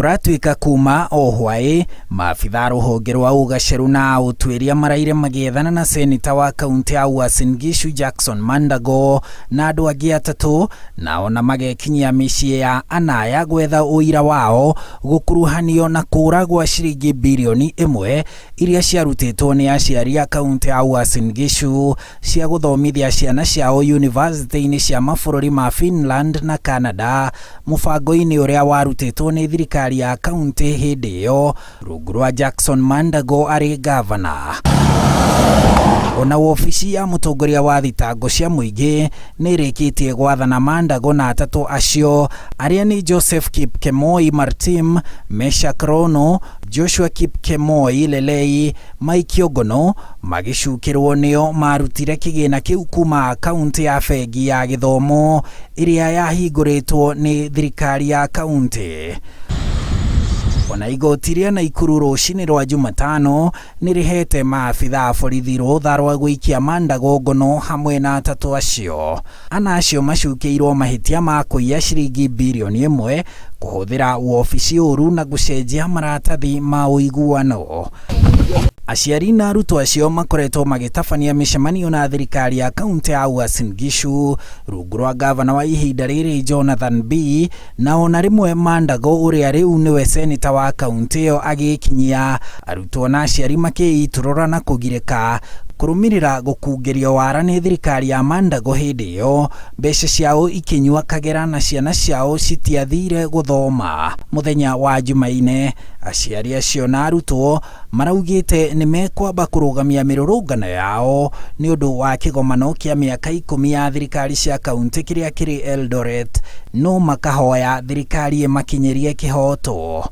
Kũratuĩka kuma o hwaĩ maabitha a rũhonge rwa ũgacerũ na ũtuĩria maraire magĩethana na seneta wa kaunti ya Uasin Gishu Jackson Mandago na andũ angĩ atatũ, na ona magekinyia mĩciĩ ya anaya gwetha ũira wao gũkuruhanio na kũra gwa ciringi birioni 1 iria ciarutĩtwo nĩ aciari a kaunti ya Uasin Gishu cia gũthomithia ciana ciao yunivasĩtĩ-inĩ cia mabũrũri ma Finland na Canada, mũbango-inĩ ũrĩa warutĩtwo nĩ thirikari ya kaunti hĩndĩ ĩyo rungu rwa Jackson Mandago arĩ gavana. Ona wobici ya mũtongoria wa thitango cia mũingĩ nĩ ĩrĩkĩtie gwathana Mandago na atatũ acio arĩa nĩ Joseph Kipkemoi Martim, Meshak Rono, Joshua Kipkemoi Lelei, Mike Ogono magĩcukĩrwo nĩo marutire kĩgĩna kĩu kuma akaunti ya bengi ya gĩthomo ĩrĩa yahingũrĩtwo nĩ thirikari ya kaunti. Ona igoti rĩa Naikuru rũcinĩ rwa Jumatano nĩ rĩhete maabitha a borithi rũtha rwa gũikia Mandago ngono hamwe na atatũ acio. Ana acio macukĩirwo mahĩtia ma kũiya ciringi birioni 1, kũhũthĩra wobici ũru na gũcenjia maratathi ma ũiguano. Aciari na arutwo acio makoretwo magĩtabania mĩcemanio na thirikari ya kaunti ya Uasin Gishu rungu rwa gavana wa ihinda rĩrĩ Jonathan B, na ona rĩmwe Mandago ũrĩa rĩu nĩwe seneta wa kaunti ĩyo agĩkinyia arutwo na aciari makĩitũrũra na kũgirĩka kũrũmĩrĩra gũkungĩrio wara nĩ thirikari ya Mandago. Hĩndĩ ĩyo mbeca ciao ikinyua kagera na ciana ciao citiathire gũthoma. Mũthenya wa Jumaine aciari acio na arutwo maraugĩte nĩ mekwamba kũrũgamia mĩrũrũngano yao nĩ ũndũ wa kĩgomano kĩa mĩaka 10 ya thirikari cia kaunti kĩrĩa kĩrĩ Eldoret, no makahoya thirikari ĩmakinyĩrie kĩhoto.